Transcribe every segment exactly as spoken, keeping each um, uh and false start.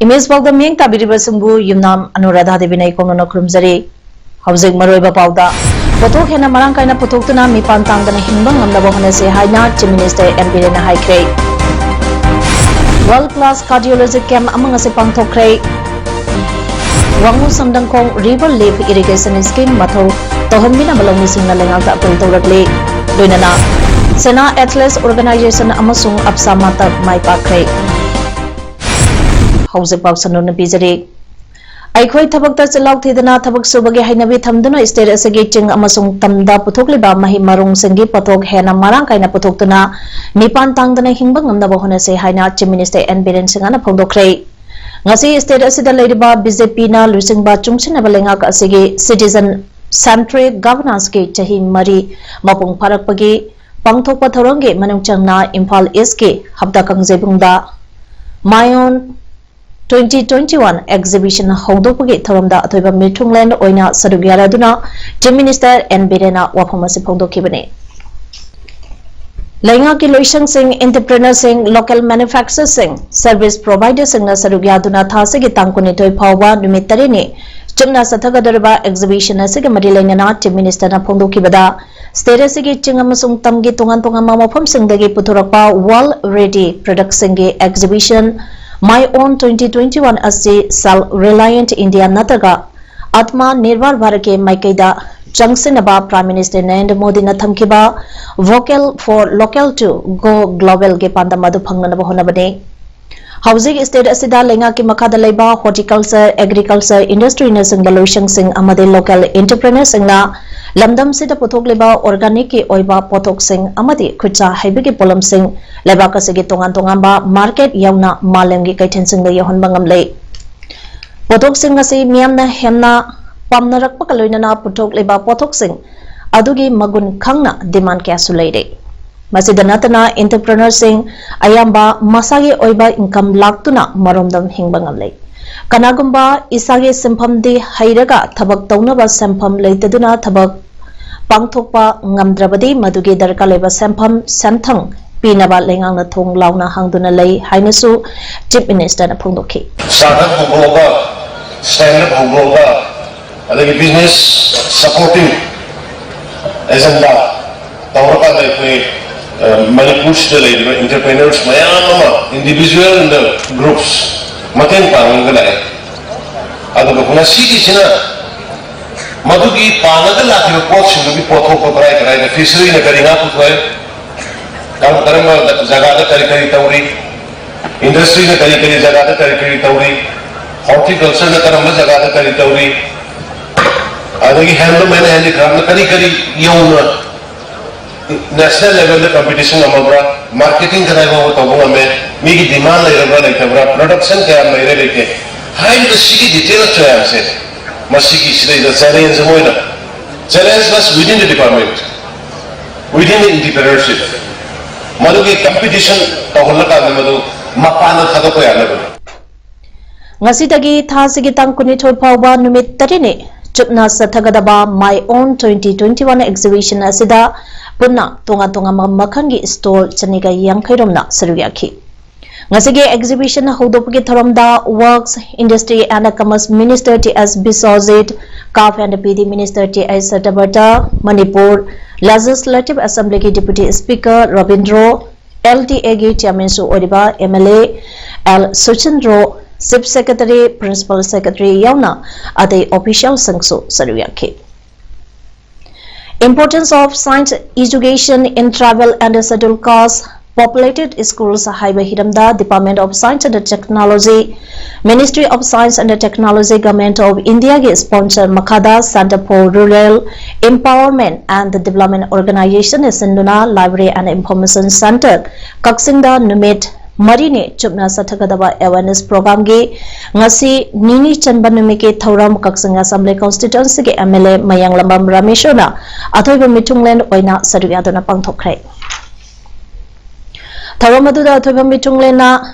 Image ꯄꯥꯎꯗꯝ ꯃꯤꯠꯌꯦꯡ ꯇꯥꯕꯤꯔꯤꯕꯁꯤꯡꯕꯨ ꯌꯨꯝꯅꯥꯝ ꯑꯅꯨꯔꯥꯙꯥ ꯗꯦꯕꯤꯅ ꯏꯀꯣꯛꯅꯅ ꯈꯨꯔꯨꯝꯖꯔꯤ꯫ ꯍꯧꯖꯤꯛ ꯃꯔꯨꯑꯣꯏꯕ ꯄꯥꯎꯗ, ꯄꯣꯠꯊꯣꯛ ꯍꯦꯟꯅ ꯃꯔꯥꯡ ꯀꯥꯏꯅ ꯄꯨꯊꯣꯛꯇꯨꯅ ꯃꯤꯄꯥꯟ ꯇꯥꯡꯗꯅ ꯍꯤꯡꯕ ꯉꯝꯅꯕ ꯍꯣꯠꯅꯁꯤ ꯍꯥꯏꯅ Chief Minister ꯑꯦꯟ ꯕꯤꯔꯦꯟꯅ ꯍꯥꯏꯈ꯭ꯔꯦ꯫ World class cardiology camp ꯑꯃ ꯉꯁꯤ ꯄꯥꯡꯊꯣꯛꯈ꯭ꯔꯦ꯫ ꯋꯥꯉꯨ ꯁꯝꯗꯪꯈꯣꯡ River Lift Irrigation Scheme ꯃꯊꯧ ꯇꯧꯍꯟꯕꯤꯅꯕ ꯂꯧꯃꯤꯁꯤꯡꯅ ꯂꯩꯉꯥꯛꯇ appeal ꯇꯧꯔꯛꯂꯤ꯫ ꯂꯣꯏꯅꯅ Sena Athletes Organization ꯑꯃꯁꯨꯡ ꯑꯞꯁꯥ ꯃꯥꯇ ꯃꯥꯏ ꯄꯥꯛꯈ꯭ꯔꯦ꯫ ꯍꯧꯖꯤꯛ ꯄꯥꯎ ꯁꯟꯗꯣꯛꯅ ꯄꯤꯖꯔꯤ꯫ ꯑꯩꯈꯣꯏ ꯊꯕꯛꯇ ꯆꯤꯜꯍꯥꯎ ꯊꯤꯗꯅ ꯊꯕꯛ ꯁꯨꯕꯒꯤ ꯍꯩꯅꯕꯤ ꯊꯝꯗꯨꯅ state ꯑꯁꯤꯒꯤ ꯆꯤꯡ ꯑꯃꯁꯨꯡ ꯇꯝꯗ ꯄꯨꯊꯣꯛꯂꯤꯕ ꯃꯍꯩ ꯃꯔꯣꯡꯁꯤꯡꯒꯤ ꯄꯣꯠꯊꯣꯛ ꯍꯦꯟꯅ ꯃꯔꯥꯡ ꯀꯥꯏꯅ ꯄꯨꯊꯣꯛꯇꯨꯅ ꯃꯤꯄꯥꯟ ꯇꯥꯡꯗꯅ ꯍꯤꯡꯕ ꯉꯝꯅꯕ ꯍꯣꯠꯅꯁꯤ ꯍꯥꯏꯅ Chief Minister ꯑꯦꯟ ꯕꯤꯔꯦꯟ ꯁꯤꯡꯍꯅ ꯐꯣꯡꯗꯣꯛꯈ꯭ꯔꯦ꯫ ꯉꯁꯤ state ꯑꯁꯤꯗ ꯂꯩꯔꯤꯕ ꯕꯤ ꯖꯦ ꯄꯤꯅ ꯂꯨꯆꯤꯡꯕ ꯆꯨꯡꯁꯤꯟꯅꯕ ꯂꯩꯉꯥꯛ ꯑꯁꯤꯒꯤ citizen centric governance ꯀꯤ ꯆꯍꯤ ꯃꯔꯤ ꯃꯄꯨꯡ ꯐꯥꯔꯛꯄꯒꯤ ꯄꯥꯡꯊꯣꯛꯄ ꯊꯧꯔꯝꯒꯤ ꯃꯅꯨꯡ ꯆꯟꯅ ꯏꯝꯐꯥꯜ East ꯀꯤ ꯍꯞꯇꯥ ꯀꯥꯡꯖꯩꯕꯨꯡꯗ My Own twenty twenty-one exhibition ꯍꯧꯗꯣꯛꯄꯒꯤ ꯊꯧꯔꯝꯗ ꯑꯊꯣꯏꯕ ꯃꯤꯊꯨꯡꯂꯦꯟ ꯑꯣꯏꯅ ꯁꯔꯨꯛ ꯌꯥꯔꯗꯨꯅ Chief Minister ꯑꯦꯟ ꯕꯤꯔꯦꯟꯅ ꯋꯥꯐꯝ ꯑꯁꯤ ꯐꯣꯡꯗꯣꯛꯈꯤꯕꯅꯤ꯫ ꯂꯩꯉꯥꯛꯀꯤ ꯂꯣꯏꯁꯪꯁꯤꯡ, entrepreneur ꯁꯤꯡ, local manufacturer ꯁꯤꯡ, service provider ꯁꯤꯡꯅ ꯁꯔꯨꯛ ꯌꯥꯗꯨꯅ ꯊꯥ ꯑꯁꯤꯒꯤ ꯇꯥꯡ ꯀꯨꯟꯅꯤꯊꯣꯏ ꯐꯥꯎꯕ ꯅꯨꯃꯤꯠ ꯇꯔꯦꯠꯅꯤ ꯆꯨꯞꯅ ꯆꯠꯊꯒꯗꯧꯔꯤꯕ exhibition ꯑꯁꯤꯒ ꯃꯔꯤ ꯂꯩꯅꯅ Chief Minister ꯅ ꯐꯣꯡꯗꯣꯛꯈꯤꯕꯗ, state ꯑꯁꯤꯒꯤ ꯆꯤꯡ ꯑꯃꯁꯨꯡ ꯇꯝꯒꯤ ꯇꯣꯉꯥꯟ ꯇꯣꯉꯥꯟꯕ ꯃꯐꯝꯁꯤꯡꯗꯒꯤ ꯄꯨꯊꯣꯔꯛꯄ world ready product ꯁꯤꯡꯒꯤ exhibition My Own twenty twenty-one ꯑꯁꯤ Self Reliant India ꯅꯠꯇ꯭ꯔꯒ Atma Nirbhar Bharat ꯀꯤ ꯃꯥꯏꯀꯩꯗ ꯆꯪꯁꯤꯟꯅꯕ Prime Minister ꯅꯔꯦꯟꯗ꯭ꯔ ꯃꯣꯗꯤꯅ ꯊꯝꯈꯤꯕ Vocal for Local to Go Global ꯒꯤ ꯄꯥꯟꯗꯝ ꯑꯗꯨ ꯐꯪꯅꯅꯕ ꯍꯣꯠꯅꯕꯅꯤ꯫ ꯍꯧꯖꯤꯛ state ꯑꯁꯤꯗ ꯂꯩꯉꯥꯛꯀꯤ ꯃꯈꯥꯗ ꯂꯩꯕ horticulture, agriculture, industryꯅꯆꯤꯡꯕ ꯂꯣꯏꯁꯪꯁꯤꯡ ꯑꯃꯗꯤ local entrepreneurꯁꯤꯡꯅ ꯂꯝꯗꯝꯁꯤꯗ ꯄꯨꯊꯣꯛꯂꯤꯕ organicꯀꯤ ꯑꯣꯏꯕ ꯄꯣꯠꯊꯣꯛꯁꯤꯡ ꯑꯃꯗꯤ ꯈꯨꯠꯁꯥ ꯍꯩꯕꯒꯤ ꯄꯣꯠꯂꯝꯁꯤꯡ ꯂꯩꯕꯥꯛ ꯑꯁꯤꯒꯤ ꯇꯣꯉꯥꯟ ꯇꯣꯉꯥꯟꯕ market ꯌꯥꯎꯅ ꯃꯥꯂꯦꯝꯒꯤ ꯀꯩꯊꯦꯜꯁꯤꯡꯗ ꯌꯧꯍꯟꯕ ꯉꯝꯂꯦ꯫ ꯄꯣꯠꯊꯣꯛꯁꯤꯡ ꯑꯁꯤ ꯃꯤꯌꯥꯝꯅ ꯍꯦꯟꯅ ꯄꯥꯝꯅꯔꯛꯄꯒ ꯂꯣꯏꯅꯅ ꯄꯨꯊꯣꯛꯂꯤꯕ ꯄꯣꯠꯊꯣꯛꯁꯤꯡ ꯑꯗꯨꯒꯤ ꯃꯒꯨꯟ ꯈꯪꯅ demand ꯀꯌꯥꯁꯨ ꯂꯩꯔꯦ꯫ ꯃꯁꯤꯗ ꯅꯠꯇꯅ entrepreneurꯁꯤꯡ ꯑꯌꯥꯝꯕ ꯃꯁꯥꯒꯤ ꯑꯣꯏꯕ income ꯂꯥꯛꯇꯨꯅ ꯃꯔꯣꯝꯗꯣꯝ ꯍꯤꯡꯕ ꯉꯝꯂꯦ꯫ ꯀꯅꯥꯒꯨꯝꯕ ꯏꯁꯥꯒꯤ ꯁꯤꯟꯐꯝꯗꯤ ꯍꯩꯔꯒ ꯊꯕꯛ ꯇꯧꯅꯕ ꯁꯦꯟꯐꯝ ꯂꯩꯇꯗꯨꯅ ꯊꯕꯛ ꯄꯥꯡꯊꯣꯛꯄ ꯉꯝꯗ꯭ꯔꯕꯗꯤ ꯃꯗꯨꯒꯤ ꯗꯔꯀꯥꯔ ꯂꯩꯕ ꯁꯦꯟꯐꯝ ꯁꯦꯟꯊꯪ ꯄꯤꯅꯕ ꯂꯩꯉꯥꯛꯅ ꯊꯣꯡ ꯂꯥꯎꯅ ꯍꯥꯡꯗꯨꯅ ꯂꯩ ꯍꯥꯏꯅꯁꯨ Chief Ministerꯅ ꯐꯣꯡꯗꯣꯛꯈꯤ꯫ Startup ꯍꯧꯗꯣꯛꯑꯒ, stand up ꯍꯧꯗꯣꯛꯑꯒ, ꯑꯗꯒꯤ business supporting agenda ꯇꯧꯔꯀꯥꯟꯗ ꯑꯩꯈꯣꯏ, ꯑ, ꯃꯅꯤꯄꯨꯔꯁꯤꯗ ꯂꯩꯔꯤꯕ entrepreneurs ꯃꯌꯥꯝ ꯑꯃ, individual and the groups, ꯃꯇꯦꯡ ꯄꯥꯡꯉꯒ ꯂꯥꯛꯑꯦ꯫ ꯑꯗꯨꯒ ꯉꯁꯤꯒꯤꯁꯤꯅ ꯃꯗꯨꯒꯤ ꯄꯥꯡꯉꯒ ꯂꯥꯛꯈꯤꯕ ꯄꯣꯠꯁꯤꯡꯗꯨꯒꯤ ꯄꯣꯠꯊꯣꯛꯇꯣ ꯀꯗꯥꯏ ꯀꯗꯥꯏꯗ, fisheryꯅ ꯀꯔꯤ ꯉꯥ ꯄꯨꯊꯣꯛꯑꯦ, ꯀꯔꯝ ꯀꯔꯝꯕ ꯖꯒꯥꯗ ꯀꯔꯤ ꯀꯔꯤ ꯇꯧꯔꯤ, industryꯅ ꯀꯔꯤ ꯀꯔꯤ ꯖꯒꯥꯗ ꯀꯔꯤ ꯀꯔꯤ ꯇꯧꯔꯤ, horticultureꯅ ꯀꯔꯝꯕ ꯖꯒꯥꯗ ꯀꯔꯤ ꯇꯧꯔꯤ, ꯑꯗꯒꯤ handloom and handicraftꯅ ꯀꯔꯤ ꯀꯔꯤ ꯌꯧꯅ national levelꯗ competition ꯉꯝꯃꯕ꯭ꯔꯥ, marketing ꯀꯗꯥꯏ ꯐꯥꯎꯕ ꯇꯧꯕ ꯉꯝꯃꯦ, ꯃꯤꯒꯤ demand ꯂꯩꯔꯕ꯭ꯔꯥ ꯂꯩꯇꯕ꯭ꯔꯥ, production ꯀꯌꯥꯝ ꯂꯩꯔꯦ ꯂꯩꯇꯦ ꯍꯥꯏꯔꯤꯕ ꯁꯤꯒꯤ details ꯃꯌꯥꯝꯁꯦ, ꯃꯁꯤꯒꯤ ꯁꯤꯗꯩꯗ challenge ꯑꯃ ꯑꯣꯏꯅ, challenge plus within the department, within the entrepreneurship, ꯃꯗꯨꯒꯤ competition ꯇꯧꯍꯜꯂꯀꯥꯟꯗ ꯃꯗꯨ ꯃꯄꯥꯟꯗ ꯊꯥꯗꯣꯛꯄ ꯌꯥꯅꯕꯅꯤ꯫ ꯉꯁꯤꯗꯒꯤ ꯊꯥꯁꯤꯒꯤ ꯇꯥꯡ ꯀꯨꯟꯅꯤꯊꯣꯏ ꯐꯥꯎꯕ ꯅꯨꯃꯤꯠ ꯇꯔꯦꯠꯅꯤ ꯆꯨꯞꯅ ꯆꯠꯊꯒꯗꯕ My Own twenty twenty-one exhibition ꯑꯁꯤꯗ ꯄꯨꯟꯅ ꯇꯣꯉꯥꯟ ꯇꯣꯉꯥꯟꯕ ꯃꯈꯜꯒꯤ stall ꯆꯅꯤꯒ ꯌꯥꯡꯈꯩ ꯔꯣꯝꯅ ꯁꯔꯨꯛ ꯌꯥꯈꯤ꯫ ꯉꯁꯤꯒꯤ exhibition ꯍꯧꯗꯣꯛꯄꯒꯤ ꯊꯧꯔꯝꯗ Works, Industry and Commerce Minister T S Biswajit, CAF and PD Minister T I Satyabrata, Manipur Legislative Assemblyꯒꯤ Deputy Speaker ꯔꯕꯤꯟꯗ꯭ꯔꯣ, LTAꯒꯤ chairmanꯁꯨ ꯑꯣꯏꯔꯤꯕ MLA L ꯁꯨꯆꯤꯟꯗ꯭ꯔꯣ, Chief Secretary, Principal Secretary ꯌꯥꯎꯅ ꯑꯇꯩ officialꯁꯤꯡꯁꯨ ꯁꯔꯨꯛ ꯌꯥꯈꯤ꯫ Importance of science education in tribal and scheduled caste Populated Schools ꯍꯥꯏꯕ ꯍꯤꯔꯝꯗ Department of Science and Technology, Ministry of Science and Technology, Government of India ꯒꯤ sponsor ꯃꯈꯥꯗ Centre for Rural Empowerment and Development Organization ꯅ ꯁꯤꯟꯗꯨꯅ Library and Information Centre ꯀꯛꯆꯤꯡꯗ ꯅꯨꯃꯤꯠ ꯃꯔꯤꯅꯤ ꯆꯨꯞꯅ ꯆꯠꯊꯒꯗꯕ awareness program ꯒꯤ ꯉꯁꯤ ꯅꯤꯅꯤ ꯆꯟꯕ ꯅꯨꯃꯤꯠꯀꯤ ꯊꯧꯔꯝ ꯀꯛꯆꯤꯡ Assembly Constituency ꯒꯤ M L A ꯃꯌꯥꯡꯂꯝꯕꯝ ꯔꯥꯃꯦꯁꯣꯔꯅ ꯑꯊꯣꯏꯕ ꯃꯤꯊꯨꯡꯂꯦꯟ ꯑꯣꯏꯅ ꯁꯔꯨꯛ ꯌꯥꯗꯨꯅ ꯄꯥꯡꯊꯣꯛꯈ꯭ꯔꯦ꯫ ꯊꯧꯔꯝ ꯑꯗꯨꯗ ꯑꯊꯣꯏꯕ ꯃꯤꯊꯨꯡꯂꯦꯟꯅ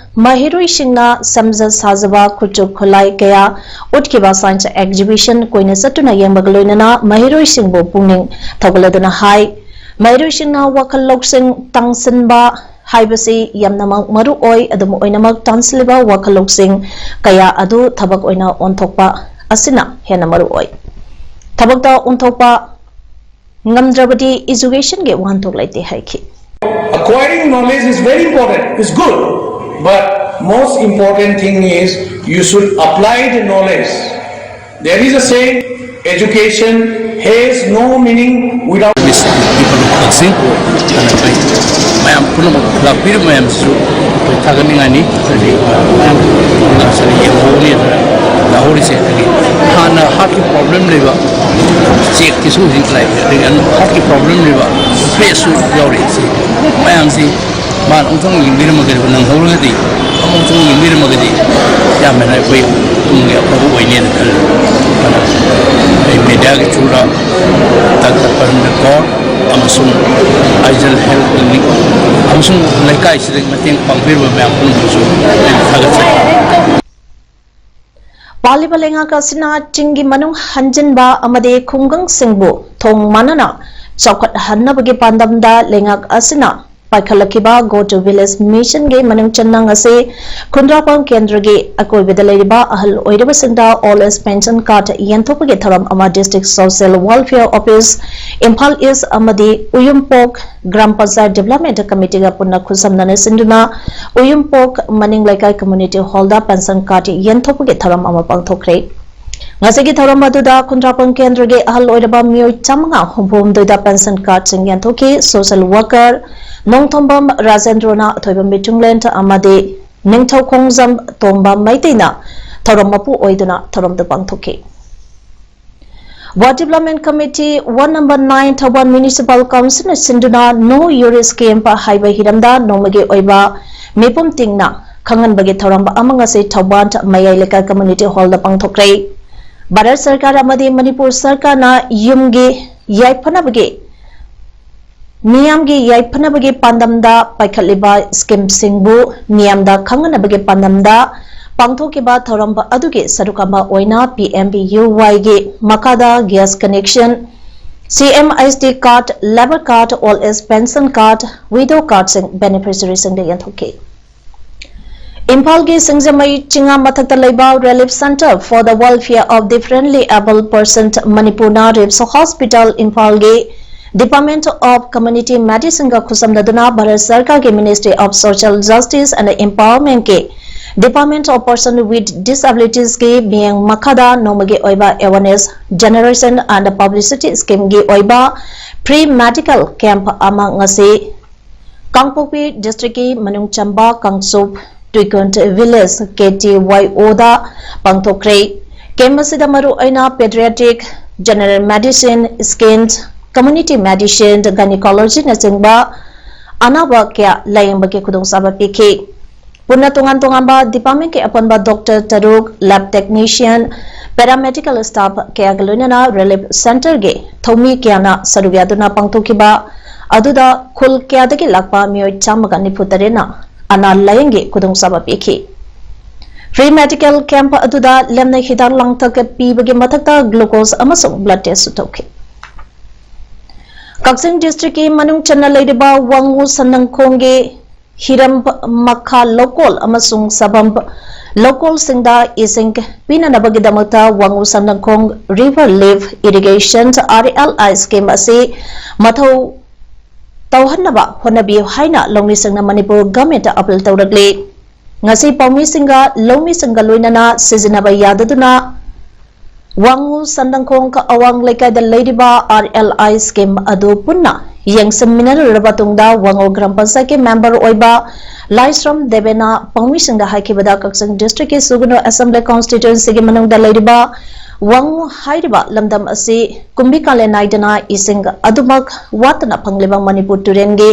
ꯃꯍꯩꯔꯣꯏꯁꯤꯡꯅ ꯁꯦꯝꯖ ꯁꯥꯖꯕ ꯈꯨꯠꯁꯨ ꯈꯨꯠꯂꯥꯏ ꯀꯌꯥ ꯎꯠꯈꯤꯕ science exhibition ꯀꯣꯏꯅ ꯆꯠꯇꯨꯅ ꯌꯦꯡꯕꯒ ꯂꯣꯏꯅꯅ ꯃꯍꯩꯔꯣꯏꯁꯤꯡꯕꯨ ꯄꯨꯛꯅꯤꯡ ꯊꯧꯒꯠꯂꯗꯨꯅ ꯍꯥꯏ, ꯃꯍꯩꯔꯣꯏꯁꯤꯡꯅ ꯋꯥꯈꯜ ꯂꯧꯁꯤꯡ ꯇꯥꯡꯁꯤꯟꯕ ꯍꯥꯏꯕꯁꯤ ꯌꯥꯝꯅꯃꯛ ꯃꯔꯨ ꯑꯣꯏ, ꯑꯗꯨꯝ ꯑꯣꯏꯅꯃꯛ ꯇꯥꯟꯁꯤꯜꯂꯤꯕ ꯋꯥꯈꯜ ꯂꯧꯁꯤꯡ ꯀꯌꯥ ꯑꯗꯨ ꯊꯕꯛ ꯑꯣꯏꯅ ꯑꯣꯟꯊꯣꯛꯄ ꯑꯁꯤꯅ ꯍꯦꯟꯅ ꯃꯔꯨ ꯑꯣꯏ꯫ ꯊꯕꯛꯇ ꯑꯣꯟꯊꯣꯛꯄ ꯉꯝꯗ꯭ꯔꯕꯗꯤ education ꯒꯤ ꯋꯥꯍꯟꯊꯣꯛ ꯂꯩꯇꯦ ꯍꯥꯏꯈꯤ꯫ Acquiring knowledge is very important, it's good, but most important thing is you should apply the knowledge. There is a saying, education has no meaning without Miss people of Kachin, ꯃꯌꯥꯝ ꯄꯨꯝꯅꯃꯛ ꯂꯥꯛꯄꯤꯔꯤꯕ ꯃꯌꯥꯝꯁꯤꯁꯨ ꯑꯩꯈꯣꯏ ꯊꯥꯒꯠꯅꯤꯡꯉꯥꯏꯅꯤ꯫ ꯍꯥꯏꯗꯤ ꯃꯌꯥꯝ ꯉꯁꯥꯏ ꯌꯦꯡꯍꯧꯕꯅꯤ ꯑꯗꯨꯅ ꯂꯥꯛꯍꯧꯔꯤꯁꯦ꯫ ꯑꯗꯒꯤ ꯍꯥꯟꯅ heart ꯀꯤ problem ꯂꯩꯕ ꯆꯦꯛꯀꯤꯁꯨ ꯍꯧꯖꯤꯛ ꯂꯥꯛꯑꯦ, ꯑꯗꯒꯤ heart ꯀꯤ problem ꯂꯩꯕ ꯐ꯭ꯔꯦꯁꯁꯨ ꯌꯥꯎꯔꯛꯏ꯫ ꯁꯤ ꯃꯌꯥꯝꯁꯤ ꯃꯥꯅ ꯑꯃꯨꯛꯇꯪ ꯌꯦꯡꯕꯤꯔꯝꯃꯒꯗꯤ, ꯅꯪꯍꯧꯔꯒꯗꯤ ꯑꯃꯨꯛꯇꯪ ꯌꯦꯡꯕꯤꯔꯝꯃꯒꯗꯤ ꯌꯥꯝ ꯍꯦꯟꯅ ꯑꯩꯈꯣꯏ ꯇꯨꯡꯒꯤ ꯑꯐꯕ ꯑꯣꯏꯅꯦꯅ ꯈꯜꯂꯤ꯫ ꯑꯗꯨꯅ ꯑꯩ media ꯒꯤ through ꯗ ꯗꯥꯛꯇꯔ ꯄꯔꯃꯤꯟꯗꯔ ꯀꯧꯔ ꯑꯃꯁꯨꯡ ꯑꯥꯏꯖꯜ health clinic ꯑꯃꯁꯨꯡ ꯂꯩꯀꯥꯏꯁꯤꯗ ꯃꯇꯦꯡ ꯄꯥꯡꯕꯤꯔꯤꯕ ꯃꯌꯥꯝ ꯄꯨꯝꯅꯃꯛꯁꯨ ꯑꯩꯅ ꯊꯥꯒꯠꯆꯔꯤ꯫ ꯄꯥꯜꯂꯤꯕ ꯂꯩꯉꯥꯛ ꯑꯁꯤꯅ ꯆꯤꯡꯒꯤ ꯃꯅꯨꯡ ꯍꯟꯖꯤꯟꯕ ꯑꯃꯗꯤ ꯈꯨꯡꯒꯪꯁꯤꯡꯕꯨ ꯊꯣꯡ ꯃꯥꯟꯅꯅ ꯆꯥꯎꯈꯠꯍꯟꯅꯕꯒꯤ ꯄꯥꯟꯗꯝꯗ ꯂꯩꯉꯥꯛ ꯑꯁꯤꯅ ꯄꯥꯏꯈꯠꯂꯛꯈꯤꯕ Go to Village Mission ꯒꯤ ꯃꯅꯨꯡ ꯆꯟꯅ ꯉꯁꯤ ꯈꯨꯟꯗ꯭ꯔꯥꯛꯄꯝ ꯀꯦꯟꯗ꯭ꯔꯒꯤ ꯑꯀꯣꯏꯕꯗ ꯂꯩꯔꯤꯕ ꯑꯍꯜ ꯑꯣꯏꯔꯕꯁꯤꯡꯗ old age pension card ꯌꯦꯟꯊꯣꯛꯄꯒꯤ ꯊꯧꯔꯝ ꯑꯃ District Social Welfare Office, Imphal East ꯑꯃꯗꯤ ꯎꯌꯨꯝꯄꯣꯛ ꯒ꯭ꯔꯥꯝ ꯄꯟꯆꯥꯌꯠ Development Committee ꯒ ꯄꯨꯟꯅ ꯈꯨꯠꯁꯝꯅꯅ ꯁꯤꯟꯗꯨꯅ ꯎꯌꯨꯝꯄꯣꯛ ꯃꯅꯤꯡ ꯂꯩꯀꯥꯏ Community Hall ꯗ pension card ꯌꯦꯟꯊꯣꯛꯄꯒꯤ ꯊꯧꯔꯝ ꯑꯃ ꯄꯥꯡꯊꯣꯛꯈ꯭ꯔꯦ꯫ ꯉꯁꯤꯒꯤ ꯊꯧꯔꯝ ꯑꯗꯨꯗ ꯈꯨꯟꯗ꯭ꯔꯥꯛꯄꯝ ꯀꯦꯟꯗ꯭ꯔꯒꯤ ꯑꯍꯜ ꯑꯣꯏꯔꯕ ꯃꯤꯑꯣꯏ ꯆꯥꯃꯉꯥ ꯍꯨꯝꯐꯨꯍꯨꯝꯗꯣꯏꯗ ꯄꯦꯟꯁꯟ ꯀꯥꯔꯗꯁꯤꯡ ꯌꯦꯟꯊꯣꯛꯈꯤ꯫ ꯁꯣꯁꯦꯜ ꯋꯥꯔꯀꯔ ꯅꯣꯡꯊꯣꯝꯕꯝ ꯔꯥꯖꯦꯟꯗ꯭ꯔꯣꯅ, ꯑꯊꯣꯏꯕꯝ ꯃꯤꯆꯨꯡꯂꯦꯟ ꯑꯃꯗꯤ ꯅꯤꯡꯊꯧꯈꯣꯡꯖꯝ ꯇꯣꯝꯕ ꯃꯩꯇꯩꯅ ꯊꯧꯔꯝ ꯃꯄꯨ ꯑꯣꯏꯗꯨꯅ ꯊꯧꯔꯝꯗꯨ ꯄꯥꯡꯊꯣꯛꯈꯤ꯫ Ward development committee ward number nine Thoubal municipal ꯀꯥꯎꯟꯁꯤꯜꯅ ꯁꯤꯟꯗꯨꯅ ꯅꯣ ꯌꯨꯔꯤꯁ ꯀꯦꯝꯞ ꯍꯥꯏꯕ ꯍꯤꯔꯝꯗ ꯅꯣꯡꯃꯒꯤ ꯑꯣꯏꯕ ꯃꯤꯄꯨꯝ ꯇꯤꯡꯅ ꯈꯪꯍꯟꯕꯒꯤ ꯊꯧꯔꯝ ꯑꯃ ꯉꯁꯤ ꯊꯧꯕꯥꯜ ꯃꯌꯥꯏ ꯂꯩꯀꯥꯏ ꯀꯝꯃ꯭ꯌꯨꯅꯤꯇꯤ ꯍꯣꯜꯗ ꯄꯥꯡꯊꯣꯛꯈ꯭ꯔꯦ꯫ ꯚꯥꯔꯠ ꯁꯔꯀꯥꯔ ꯑꯃꯗꯤ ꯃꯅꯤꯄꯨꯔ ꯁꯔꯀꯥꯔꯅ ꯌꯨꯝꯒꯤ ꯌꯥꯏꯐꯅꯕꯒꯤ, ꯃꯤꯌꯥꯝꯒꯤ ꯌꯥꯏꯐꯅꯕꯒꯤ ꯄꯥꯟꯗꯝꯗ ꯄꯥꯏꯈꯠꯂꯤꯕ ꯁ꯭ꯀꯤꯝꯁꯤꯡꯕꯨ ꯃꯤꯌꯥꯝꯗ ꯈꯪꯍꯟꯅꯕꯒꯤ ꯄꯥꯟꯗꯝꯗ ꯄꯥꯡꯊꯣꯛꯈꯤꯕ ꯊꯧꯔꯝ ꯑꯗꯨꯒꯤ ꯁꯔꯨꯛ ꯑꯃ ꯑꯣꯏꯅ ꯄꯤ ꯑꯦꯝ ꯕꯤ ꯌꯨ ꯋꯥꯏꯒꯤ ꯃꯈꯥꯗ gas connection, C M S T card, labour card, old age pension card, widow ꯀꯥꯔꯗꯁꯤꯡ ꯕꯦꯅꯤꯐꯤꯁꯔꯤꯁꯤꯡꯗ ꯌꯦꯟꯊꯣꯛꯈꯤ꯫ ꯏꯝꯐꯥꯜꯒꯤ ꯁꯤꯡꯖꯃꯩ ꯆꯤꯉꯥ ꯃꯊꯛꯇ ꯂꯩꯕ Relief Centre for the Welfare of Differently Abled Persons ꯃꯅꯤꯄꯨꯔꯅ ꯔꯤꯝꯁ ꯍꯣꯁꯄꯤꯇꯥꯜ ꯏꯝꯐꯥꯜꯒꯤ Department of Community Medicineꯒ ꯈꯨꯠꯁꯝꯅꯗꯨꯅ ꯚꯥꯔꯠ ꯁꯔꯀꯥꯔꯒꯤ Ministry of Social Justice and Empowermentꯀꯤ Department of Person with Disabilitiesꯀꯤ ꯃꯤꯠꯌꯦꯡ ꯃꯈꯥꯗ ꯅꯣꯡꯃꯒꯤ ꯑꯣꯏꯕ Awareness Generation and Publicity Schemeꯒꯤ ꯑꯣꯏꯕ free medical camp ꯑꯃ ꯉꯁꯤ ꯀꯥꯡꯄꯣꯛꯄꯤ ꯗꯤꯁꯇ꯭ꯔꯤꯛꯀꯤ ꯃꯅꯨꯡ ꯆꯟꯕ ꯀꯥꯡꯆꯨꯞ ꯇꯨꯏꯀꯨꯟ ꯚꯤꯂꯦꯖ ꯀꯦ ꯇꯤ ꯋꯥꯏ ꯑꯣꯗ ꯄꯥꯡꯊꯣꯛꯈ꯭ꯔꯦ꯫ ꯀꯦꯝꯞ ꯑꯁꯤꯗ ꯃꯔꯨꯑꯣꯏꯅ pediatric, general medicine, skin, community medicine, gynaecologyꯅꯆꯤꯡꯕ ꯑꯅꯥꯕ ꯀꯌꯥ ꯂꯥꯌꯦꯡꯕꯒꯤ ꯈꯨꯗꯣꯡꯆꯥꯕ ꯄꯤꯈꯤ꯫ ꯄꯨꯟꯅ ꯇꯣꯉꯥꯟ ꯇꯣꯉꯥꯟꯕ departmentꯀꯤ ꯑꯄꯨꯟꯕ doctor ꯇꯔꯨꯛ, lab technician, paramedical staff ꯀꯌꯥꯒ ꯂꯣꯏꯅꯅ Relief Centreꯒꯤ ꯊꯧꯃꯤ ꯀꯌꯥꯅ ꯁꯔꯨꯛ ꯌꯥꯗꯨꯅ ꯄꯥꯡꯊꯣꯛꯈꯤꯕ ꯑꯗꯨꯗ ꯈꯨꯜ ꯀꯌꯥꯗꯒꯤ ꯂꯥꯛꯄ ꯃꯤꯑꯣꯏ ꯆꯥꯝꯃꯒ ꯅꯤꯐꯨ ꯇꯔꯦꯠꯅ ꯑꯅꯥ ꯂꯥꯌꯦꯡꯒꯤ ꯈꯨꯗꯣꯡꯆꯥꯕ ꯄꯤꯈꯤ꯫ Free medical camp ꯑꯗꯨꯗ ꯂꯦꯝꯅ ꯍꯤꯗꯥꯛ ꯂꯥꯡꯊꯛ ꯄꯤꯕꯒꯤ ꯃꯊꯛꯇ glucose ꯑꯃꯁꯨꯡ blood testꯁꯨ ꯇꯧꯈꯤ꯫ ꯀꯛꯆꯤꯡ ꯗꯤꯁꯇ꯭ꯔꯤꯛꯀꯤ ꯃꯅꯨꯡ ꯆꯟꯅ ꯂꯩꯔꯤꯕ ꯋꯥꯉꯨ ꯁꯟꯅꯪꯈꯣꯡꯒꯤ ꯍꯤꯔꯝ ꯃꯈꯥ ꯂꯧꯀꯣꯜ ꯑꯃꯁꯨꯡ ꯁꯕꯝ ꯂꯧꯀꯣꯜꯁꯤꯡꯗ ꯏꯁꯤꯡ ꯄꯤꯅꯅꯕꯒꯤꯗꯃꯛꯇ ꯋꯥꯉꯨ ꯁꯟꯅꯪꯈꯣꯡ River Lift Irrigation, R L I scheme ꯑꯁꯤ ꯃꯊꯧ ꯇꯧꯍꯟꯅꯕ ꯍꯣꯠꯅꯕꯤꯌꯨ ꯍꯥꯏꯅ ꯂꯧꯃꯤꯁꯤꯡꯅ ꯃꯅꯤꯄꯨꯔ ꯒꯚꯔꯟꯃꯦꯟꯠꯇ ꯑꯄꯤꯜ ꯇꯧꯔꯛꯂꯤ꯫ ꯉꯁꯤ ꯄꯥꯎꯃꯤꯁꯤꯡꯒ ꯂꯧꯃꯤꯁꯤꯡꯒ ꯂꯣꯏꯅꯅ ꯁꯤꯖꯤꯟꯅꯕ ꯌꯥꯗꯗꯨꯅ ꯋꯥꯉꯨ ꯁꯟꯗꯪꯈꯣꯡ ꯑꯋꯥꯡ ꯂꯩꯀꯥꯏꯗ ꯂꯩꯔꯤꯕ ꯑꯥꯔ ꯑꯦꯜ ꯑꯥꯏ ꯁ꯭ꯀꯤꯝ ꯑꯗꯨ ꯄꯨꯟꯅ ꯌꯦꯡꯁꯤꯟꯃꯤꯟꯅꯔꯨꯔꯕ ꯇꯨꯡꯗ ꯋꯥꯉꯨ ꯒ꯭ꯔꯥꯝ ꯄꯟꯆꯥꯌꯠꯀꯤ ꯃꯦꯝꯕꯔ ꯑꯣꯏꯕ ꯂꯥꯏꯁ꯭ꯔꯝ ꯗꯦꯕꯦꯅ ꯄꯥꯎꯃꯤꯁꯤꯡꯗ ꯍꯥꯏꯈꯤꯕꯗ ꯀꯛꯆꯤꯡ ꯗꯤꯁꯇ꯭ꯔꯤꯛꯀꯤ ꯁꯨꯒꯅꯨ ꯑꯦꯁꯦꯝꯕ꯭ꯂꯤ ꯀꯣꯟꯁꯇꯤꯇ꯭ꯋꯦꯟꯁꯤꯒꯤ ꯃꯅꯨꯡꯗ ꯂꯩꯔꯤꯕ ꯋꯥꯉꯨ ꯍꯥꯏꯔꯤꯕ ꯂꯝꯗꯝ ꯑꯁꯤ ꯀꯨꯝꯕꯤ ꯀꯥꯂꯦꯟ ꯅꯥꯏꯗꯅ ꯏꯁꯤꯡ ꯑꯗꯨꯃꯛ ꯋꯥꯠꯇꯅ ꯐꯪꯂꯤꯕ ꯃꯅꯤꯄꯨꯔ ꯇꯨꯔꯦꯟꯒꯤ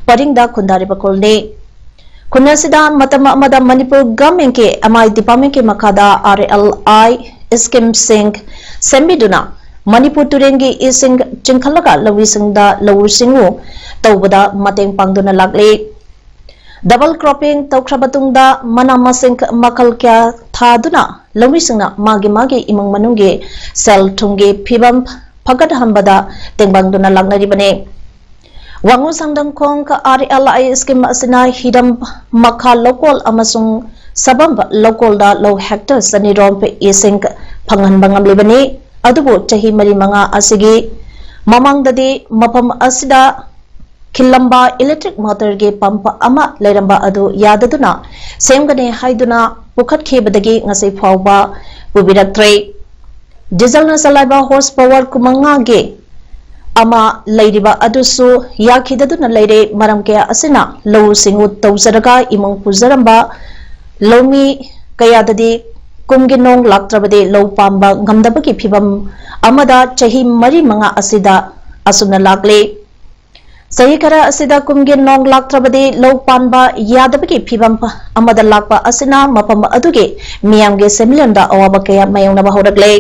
ꯄꯔꯤꯡꯗ ꯈꯨꯟꯗꯥꯔꯤꯕ ꯈꯨꯜꯅꯤ꯫ ꯈꯨꯟ ꯑꯁꯤꯗ ꯃꯇꯝ ꯑꯃꯗ ꯃꯅꯤꯄꯨꯔ ꯒꯚꯔꯟꯃꯦꯟꯠꯀꯤ ꯑꯦꯝ ꯑꯥꯏ ꯗꯤꯄꯥꯔꯠꯃꯦꯟꯠꯀꯤ ꯃꯈꯥꯗ ꯑꯥꯔ ꯑꯦꯜ ꯑꯥꯏ ꯁ꯭ꯀꯤꯝꯁꯤꯡ ꯁꯦꯝꯕꯤꯗꯨꯅ ꯃꯅꯤꯄꯨꯔ ꯇꯨꯔꯦꯟꯒꯤ ꯏꯁꯤꯡ ꯆꯤꯡꯈꯠꯂꯒ ꯂꯧꯃꯤꯁꯤꯡꯗ ꯂꯧꯎ ꯁꯤꯡꯎ ꯇꯧꯕꯗ ꯃꯇꯦꯡ ꯄꯥꯡꯗꯨꯅ ꯂꯥꯛꯂꯤ꯫ ꯗꯕꯜ ꯀ꯭ꯔꯣꯞꯄꯤꯡ ꯇꯧꯈ꯭ꯔꯕ ꯇꯨꯡꯗ ꯃꯅꯥ ꯃꯁꯤꯡ ꯃꯈꯜ ꯀꯌꯥ ꯊꯥꯗꯨꯅ ꯂꯧꯃꯤꯁꯤꯡꯅ ꯃꯥꯒꯤ ꯃꯥꯒꯤ ꯏꯃꯨꯡ ꯃꯅꯨꯡꯒꯤ ꯁꯦꯜ ꯊꯨꯝꯒꯤ ꯐꯤꯕꯝ ꯐꯒꯠꯍꯟꯕꯗ ꯇꯦꯡꯕꯥꯡꯗꯨꯅ ꯂꯥꯛꯅꯔꯤꯕꯅꯤ꯫ ꯋꯥꯉꯨ ꯁꯪꯗꯝꯈꯣꯡ ꯑꯥꯔ ꯑꯦꯜ ꯑꯥꯏ ꯁ꯭ꯀꯤꯝ ꯑꯁꯤꯅ ꯍꯤꯔꯝ ꯃꯈꯥ ꯂꯧꯀꯣꯜ ꯑꯃꯁꯨꯡ ꯁꯕꯝꯕ ꯂꯧꯀꯣꯜꯗ ꯂꯧ ꯍꯦꯛꯇꯔ ꯆꯅꯤꯔꯣꯝ ꯏꯁꯤꯡ ꯐꯪꯍꯟꯕ ꯉꯝꯂꯤꯕꯅꯤ꯫ ꯑꯗꯨꯕꯨ ꯆꯍꯤ ꯃꯔꯤ ꯃꯉꯥ ꯑꯁꯤꯒꯤ ꯃꯃꯥꯡꯗꯗꯤ ꯃꯐꯝ ꯑꯁꯤꯗ ꯈꯤꯜꯂꯝꯕ ꯏꯂꯦꯛꯇ꯭ꯔꯤꯛ ꯃꯣꯇꯔꯒꯤ ꯄꯝꯞ ꯑꯃ ꯂꯩꯔꯝꯕ ꯑꯗꯨ ꯌꯥꯗꯗꯨꯅ ꯁꯦꯝꯒꯅꯤ ꯍꯥꯏꯗꯨꯅ ꯄꯨꯈꯠꯈꯤꯕꯗꯒꯤ ꯉꯁꯤ ꯐꯥꯎꯕ ꯄꯨꯕꯤꯔꯛꯇ꯭ꯔꯦ꯫ ꯗꯤꯖꯜꯅ ꯆꯂꯥꯏꯕ ꯍꯣꯔꯁ ꯄꯥꯋꯔ ꯀꯨꯟꯃꯉꯥꯒꯤ ꯑꯃ ꯂꯩꯔꯤꯕ ꯑꯗꯨꯁꯨ ꯌꯥꯈꯤꯗꯗꯨꯅ ꯂꯩꯔꯦ꯫ ꯃꯔꯝ ꯀꯌꯥ ꯑꯁꯤꯅ ꯂꯧꯎ ꯁꯤꯡꯎ ꯇꯧꯖꯔꯒ ꯏꯃꯨꯡ ꯄꯨꯖꯔꯝꯕ ꯂꯧꯃꯤ ꯀꯌꯥꯗꯗꯤ ꯀꯨꯝꯒꯤ ꯅꯣꯡ ꯂꯥꯛꯇ꯭ꯔꯕꯗꯤ ꯂꯧ ꯄꯥꯟꯕ ꯉꯝꯗꯕꯒꯤ ꯐꯤꯕꯝ ꯑꯃꯗ ꯆꯍꯤ ꯃꯔꯤ ꯃꯉꯥ ꯑꯁꯤꯗ ꯑꯁꯨꯝꯅ ꯂꯥꯛꯂꯤ꯫ ꯆꯍꯤ ꯈꯔ ꯑꯁꯤꯗ ꯀꯨꯝꯒꯤ ꯅꯣꯡ ꯂꯥꯛꯇ꯭ꯔꯕꯗꯤ ꯂꯧ ꯄꯥꯟꯕ ꯌꯥꯗꯕꯒꯤ ꯐꯤꯕꯝ ꯑꯃꯗ ꯂꯥꯛꯄ ꯑꯁꯤꯅ ꯃꯐꯝ ꯑꯗꯨꯒꯤ ꯃꯤꯌꯥꯝꯒꯤ ꯁꯦꯟꯃꯤꯠꯂꯣꯟꯗ ꯑꯋꯥꯕ ꯀꯌꯥ ꯃꯥꯌꯣꯛꯅꯕ ꯍꯧꯔꯛꯂꯦ꯫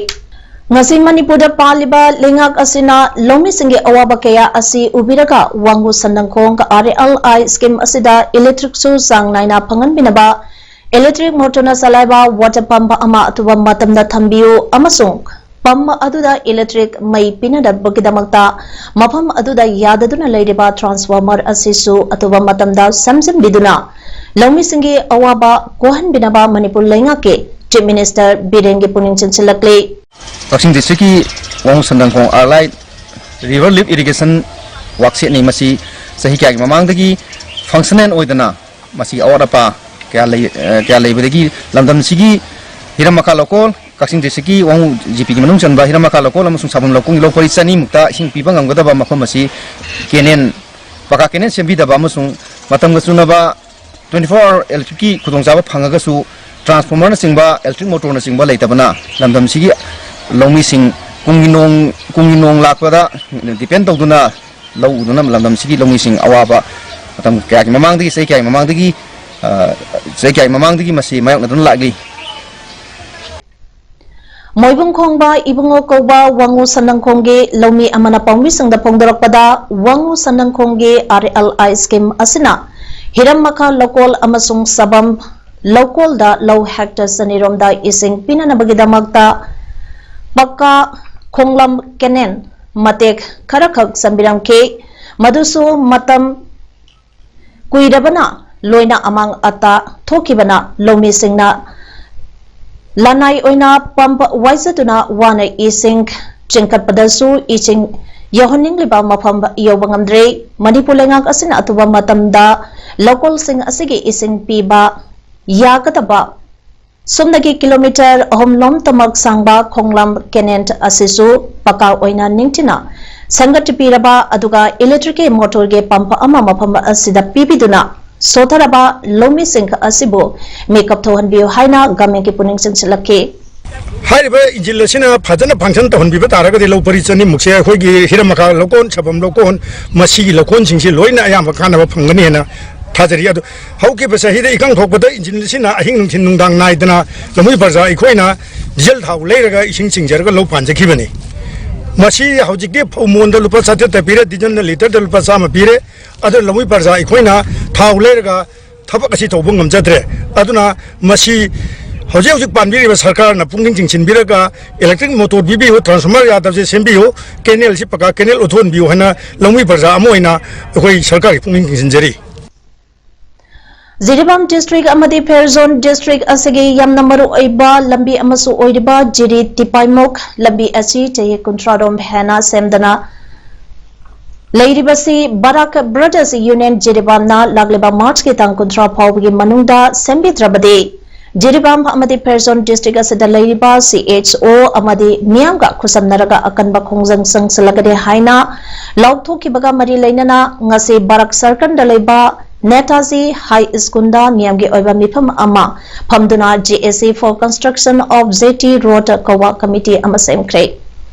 ꯉꯁꯤ ꯃꯅꯤꯄꯨꯔꯗ ꯄꯥꯜꯂꯤꯕ ꯂꯩꯉꯥꯛ ꯑꯁꯤꯅ ꯂꯧꯃꯤꯁꯤꯡꯒꯤ ꯑꯋꯥꯕ ꯀꯌꯥ ꯑꯁꯤ ꯎꯕꯤꯔꯒ ꯋꯥꯡꯒꯨ ꯁꯟꯗꯪꯈꯣꯡ ꯑꯥꯔ ꯑꯦꯜ ꯑꯥꯏ ꯁ꯭ꯀꯤꯝ ꯑꯁꯤꯗ ꯏꯂꯦꯛꯇ꯭ꯔꯤꯛꯁꯨ ꯆꯥꯡ ꯅꯥꯏꯅ ꯐꯪꯍꯟꯕꯤꯅꯕ, ꯏꯂꯦꯛꯇ꯭ꯔꯤꯛ ꯃꯣꯇꯣꯔꯅ ꯆꯂꯥꯏꯕ ꯋꯥꯇꯔ ꯄꯝꯞ ꯑꯃ ꯑꯊꯨꯕ ꯃꯇꯝꯗ ꯊꯝꯕꯤꯌꯨ ꯑꯃꯁꯨꯡ ꯄꯝꯞ ꯑꯗꯨꯗ ꯏꯂꯦꯛꯇ꯭ꯔꯤꯛ ꯃꯩ ꯄꯤꯅꯅꯕꯒꯤꯗꯃꯛꯇ ꯃꯐꯝ ꯑꯗꯨꯗ ꯌꯥꯗꯗꯨꯅ ꯂꯩꯔꯤꯕ ꯇ꯭ꯔꯥꯟꯁꯐꯣꯔꯃꯔ ꯑꯁꯤꯁꯨ ꯑꯊꯨꯕ ꯃꯇꯝꯗ ꯁꯦꯝꯖꯤꯟꯕꯤꯗꯨꯅ ꯂꯧꯃꯤꯁꯤꯡꯒꯤ ꯑꯋꯥꯕ ꯀꯣꯛꯍꯟꯕꯤꯅꯕ ꯃꯅꯤꯄꯨꯔ ꯂꯩꯉꯥꯛꯀꯤ ꯆꯤꯐ ꯃꯤꯅꯤꯁꯇꯔ ꯕꯤꯔꯦꯟꯒꯤ ꯄꯨꯛꯅꯤꯡ ꯆꯤꯡꯁꯤꯜꯂꯛꯂꯤ꯫ ꯀꯛꯆꯤꯡ ꯗꯤꯁꯇ꯭ꯔꯤꯛꯀꯤ ꯋꯥꯉꯨ ꯁꯟꯗꯪꯈꯣꯡ ꯑꯥꯔ ꯑꯦꯜ ꯑꯥꯏ ꯔꯤꯚꯔ ꯂꯤꯐ ꯏꯔꯤꯒꯦꯁꯟ ꯋꯥꯛꯁꯦꯠꯅꯤ꯫ ꯃꯁꯤ ꯆꯍꯤ ꯀꯌꯥꯒꯤ ꯃꯃꯥꯡꯗꯒꯤ ꯐꯪꯁꯅꯦꯜ ꯑꯣꯏꯗꯅ ꯃꯁꯤ ꯑꯋꯥꯠ ꯑꯄꯥ ꯀꯌꯥ ꯂꯩ, ꯑ, ꯀꯌꯥ ꯂꯩꯕꯗꯒꯤ ꯂꯝꯗꯝꯁꯤꯒꯤ ꯍꯤꯔꯝ ꯃꯈꯥ ꯂꯧꯀꯣꯜ, ꯀꯛꯆꯤꯡ ꯗꯤꯁꯇ꯭ꯔꯤꯛꯀꯤ ꯋꯥꯉꯨ ꯖꯤꯄꯤꯒꯤ ꯃꯅꯨꯡ ꯆꯟꯕ ꯍꯤꯔꯝꯃꯈꯥ ꯂꯧꯀꯣꯜ ꯑꯃꯁꯨꯡ ꯁꯥꯕꯝ ꯂꯧꯀꯣꯜꯒꯤ ꯂꯧ ꯄꯔꯤ ꯆꯅꯤꯃꯨꯛꯇ ꯏꯁꯤꯡ ꯄꯤꯕ ꯉꯝꯒꯗꯕ ꯃꯐꯝ ꯑꯁꯤ ꯀꯦꯅꯦꯜ, ꯄꯀꯥ ꯀꯦꯅꯦꯜ ꯁꯦꯝꯕꯤꯗꯕ ꯑꯃꯁꯨꯡ ꯃꯇꯝꯒ ꯆꯨꯅꯕ twenty four hour electricꯀꯤ ꯈꯨꯗꯣꯡꯆꯥꯕ ꯐꯪꯉꯒꯁꯨ transformerꯅꯆꯤꯡꯕ, electric motorꯅꯆꯤꯡꯕ ꯂꯩꯇꯕꯅ ꯂꯝꯗꯝꯁꯤꯒꯤ ꯂꯧꯃꯤꯁꯤꯡ ꯀꯨꯝꯒꯤ ꯅꯣꯡ, ꯀꯨꯝꯒꯤ ꯅꯣꯡ ꯂꯥꯛꯄꯗ depend ꯇꯧꯗꯨꯅ ꯂꯧ ꯎꯗꯨꯅ ꯂꯝꯗꯝꯁꯤꯒꯤ ꯂꯧꯃꯤꯁꯤꯡ ꯑꯋꯥꯕ ꯃꯇꯝ ꯀꯌꯥꯒꯤ ꯃꯃꯥꯡꯗꯒꯤ, ꯆꯍꯤ ꯀꯌꯥꯒꯤ ꯃꯃꯥꯡꯗꯒꯤ, ꯑ, ꯆꯍꯤ ꯀꯌꯥꯒꯤ ꯃꯃꯥꯡꯗꯒꯤ ꯃꯁꯤ ꯃꯥꯌꯣꯛꯅꯗꯨꯅ ꯂꯥꯛꯂꯤ꯫ ꯃꯣꯏꯕꯨꯡ ꯈꯣꯡꯕ ꯏꯕꯨꯡꯉꯣ ꯀꯧꯕ ꯋꯥꯉꯨ ꯁꯟꯅꯪꯈꯣꯡꯒꯤ ꯂꯧꯃꯤ ꯑꯃꯅ ꯄꯥꯎꯃꯤꯁꯤꯡꯗ ꯐꯣꯡꯗꯣꯔꯛꯄꯗ, ꯋꯥꯉꯨ ꯁꯟꯅꯪꯈꯣꯡꯒꯤ RLI scheme ꯑꯁꯤꯅ ꯍꯤꯔꯝ ꯃꯈꯥ ꯂꯧꯀꯣꯜ ꯑꯃꯁꯨꯡ ꯁꯕꯝ ꯂꯧꯀꯣꯜꯗ ꯂꯧ hectare ꯆꯅꯤꯔꯣꯝꯗ ꯏꯁꯤꯡ ꯄꯤꯅꯅꯕꯒꯤꯗꯃꯛꯇ ꯄꯛꯀꯥ ꯈꯣꯡꯂꯝ ꯀꯦꯅꯦꯜ ꯃꯇꯦꯛ ꯈꯔꯈꯛ ꯆꯟꯕꯤꯔꯝꯈꯤ꯫ ꯃꯗꯨꯁꯨ ꯃꯇꯝ ꯀꯨꯏꯔꯕꯅ ꯂꯣꯏꯅ ꯑꯃꯥꯡ ꯑꯇꯥ ꯊꯣꯛꯈꯤꯕꯅ ꯂꯧꯃꯤꯁꯤꯡꯅ ꯂꯅꯥꯏ ꯑꯣꯏꯅ ꯄꯝꯞ ꯋꯥꯏꯖꯗꯨꯅ ꯋꯥꯅ ꯏꯁꯤꯡ ꯆꯤꯡꯈꯠꯄꯗꯁꯨ ꯏꯁꯤꯡ ꯌꯧꯍꯟꯅꯤꯡꯂꯤꯕ ꯃꯐꯝ ꯌꯧꯕ ꯉꯝꯗ꯭ꯔꯦ꯫ ꯃꯅꯤꯄꯨꯔ ꯂꯩꯉꯥꯛ ꯑꯁꯤꯅ ꯑꯊꯨꯕ ꯃꯇꯝꯗ ꯂꯧꯀꯣꯜꯁꯤꯡ ꯑꯁꯤꯒꯤ ꯏꯁꯤꯡ ꯄꯤꯕ ꯌꯥꯒꯗꯕ ꯁꯣꯝꯗꯒꯤ ꯀꯤꯂꯣꯃꯤꯇꯔ ꯑꯍꯨꯝ ꯂꯣꯝꯇꯃꯛ ꯁꯥꯡꯕ ꯈꯣꯡꯂꯝ ꯀꯦꯅꯦꯜ ꯑꯁꯤꯁꯨ ꯄꯀꯥ ꯑꯣꯏꯅ ꯅꯤꯡꯊꯤꯅ ꯁꯦꯝꯒꯠꯄꯤꯔꯕ ꯑꯗꯨꯒ electricꯀꯤ motorꯒꯤ ꯄꯝꯞ ꯑꯃ ꯃꯐꯝ ꯑꯁꯤꯗ ꯄꯤꯕꯤꯗꯨꯅ ꯁꯣꯊꯔꯕ ꯂꯧꯃꯤꯁꯤꯡ ꯑꯁꯤꯕꯨ ꯃꯤꯀꯞ ꯊꯣꯛꯍꯟꯕꯤꯌꯨ ꯍꯥꯏꯅ governmentꯀꯤ ꯄꯨꯛꯅꯤꯡ ꯆꯤꯡꯁꯤꯜꯂꯛꯈꯤ꯫ ꯍꯥꯏꯔꯤꯕ ꯏꯟꯖꯤꯟ ꯑꯁꯤꯅ ꯐꯖꯅ function ꯇꯧꯍꯟꯕꯤꯕ ꯇꯥꯔꯒꯗꯤ ꯂꯧ ꯄꯔꯤ ꯆꯅꯤꯃꯨꯛꯁꯦ ꯑꯩꯈꯣꯏꯒꯤ ꯍꯤꯔꯝ ꯃꯈꯥ ꯂꯧꯀꯣꯟ, ꯁꯕꯝ ꯂꯧꯀꯣꯟ, ꯃꯁꯤꯒꯤ ꯂꯧꯀꯣꯟꯁꯤꯡꯁꯤ ꯂꯣꯏꯅ ꯑꯌꯥꯝꯕ ꯀꯥꯟꯅꯕ ꯐꯪꯒꯅꯤ ꯍꯥꯏꯅ ꯊꯥꯖꯔꯤ꯫ ꯑꯗꯨ ꯍꯧꯈꯤꯕ ꯆꯍꯤꯗ ꯏꯀꯪ ꯊꯣꯛꯄꯗ ꯏꯟꯖꯤꯟ ꯑꯁꯤꯅ ꯑꯍꯤꯡ ꯅꯨꯡꯊꯤꯜ ꯅꯨꯡꯗꯥꯡ ꯅꯥꯏꯗꯅ ꯂꯧꯃꯤ ꯄ꯭ꯔꯖꯥ ꯑꯩꯈꯣꯏꯅ ꯗꯤꯖꯜ ꯊꯥꯎ ꯂꯩꯔꯒ ꯏꯁꯤꯡ ꯆꯤꯡꯖꯔꯒ ꯂꯧ ꯄꯥꯟꯖꯈꯤꯕꯅꯤ꯫ ꯃꯁꯤ ꯍꯧꯖꯤꯛꯇꯤ ꯐꯧ ꯃꯣꯟꯗ ꯂꯨꯄꯥ ꯆꯥꯇ꯭ꯔꯦꯠꯇ ꯄꯤꯔꯦ, ꯗꯤꯖꯜꯅ ꯂꯤꯇꯔꯗ ꯂꯨꯄꯥ ꯆꯥꯝꯃ ꯄꯤꯔꯦ꯫ ꯑꯗꯨꯅ ꯂꯧꯃꯤ ꯄ꯭ꯔꯖꯥ ꯑꯩꯈꯣꯏꯅ ꯊꯥꯎ ꯂꯩꯔꯒ ꯊꯕꯛ ꯑꯁꯤ ꯇꯧꯕ ꯉꯝꯖꯗ꯭ꯔꯦ꯫ ꯑꯗꯨꯅ ꯃꯁꯤ ꯍꯧꯖꯤꯛ ꯍꯧꯖꯤꯛ ꯄꯥꯟꯕꯤꯔꯤꯕ ꯁꯔꯀꯥꯔꯅ ꯄꯨꯛꯅꯤꯡ ꯆꯤꯡꯁꯤꯟꯕꯤꯔꯒ electric motor ꯄꯤꯕꯤꯌꯨ, transformer ꯌꯥꯗꯕꯁꯦ ꯁꯦꯝꯕꯤꯌꯨ, ꯀꯦꯅꯦꯜꯁꯤ ꯄꯀꯥ ꯀꯦꯅꯦꯜ ꯎꯠꯊꯣꯛꯍꯟꯕꯤꯌꯨ ꯍꯥꯏꯅ ꯂꯧꯃꯤ ꯄ꯭ꯔꯖꯥ ꯑꯃ ꯑꯣꯏꯅ ꯑꯩꯈꯣꯏ ꯁꯔꯀꯥꯔꯒꯤ ꯄꯨꯛꯅꯤꯡ ꯆꯤꯡꯁꯤꯟꯖꯔꯤ꯫ ꯖꯤꯔꯤꯕꯥꯝ district ꯑꯃꯗꯤ ꯐꯦꯔꯖꯣꯟ district ꯑꯁꯤꯒꯤ ꯌꯥꯝꯅ ꯃꯔꯨ ꯑꯣꯏꯕ ꯂꯝꯕꯤ ꯑꯃꯁꯨ ꯑꯣꯏꯔꯤꯕ ꯖꯤꯔꯤ ꯇꯤꯄꯥꯏꯃꯨꯛ ꯂꯝꯕꯤ ꯑꯁꯤ ꯆꯍꯤ ꯀꯨꯟꯊ꯭ꯔꯥ ꯔꯣꯝ ꯍꯦꯟꯅ ꯁꯦꯝꯗꯅ ꯂꯩꯔꯤꯕꯁꯤ Barak Brothers Union ꯖꯤꯔꯤꯕꯥꯝꯅ ꯂꯥꯛꯂꯤꯕ Marchꯀꯤ ꯇꯥꯡ ꯀꯨꯟꯊ꯭ꯔꯥ ꯐꯥꯎꯕꯒꯤ ꯃꯅꯨꯡꯗ ꯁꯦꯝꯕꯤꯗ꯭ꯔꯕꯗꯤ ꯖꯤꯔꯤꯕꯥꯝ ꯑꯃꯗꯤ ꯐꯦꯔꯖꯣꯟ district ꯑꯁꯤꯗ ꯂꯩꯔꯤꯕ C H O ꯑꯃꯗꯤ ꯃꯤꯌꯥꯝꯒ ꯈꯨꯠꯁꯝꯅꯔꯒ ꯑꯀꯟꯕ ꯈꯣꯡꯖꯪ ꯆꯪꯁꯤꯜꯂꯒꯅꯤ ꯍꯥꯏꯅ ꯂꯥꯎꯊꯣꯛꯈꯤꯕꯒ ꯃꯔꯤ ꯂꯩꯅꯅ ꯉꯁꯤ ꯕꯔꯛ circleꯗ ꯂꯩꯕ ꯅꯦꯇꯥꯖꯤ High Schoolꯗ ꯃꯤꯌꯥꯝꯒꯤ ꯑꯣꯏꯕ ꯃꯤꯐꯝ ꯑꯃ ꯐꯝꯗꯨꯅ J A C for Construction of Jetty Road ꯀꯧꯕ committee ꯑꯃ ꯁꯦꯝꯈ꯭ꯔꯦ꯫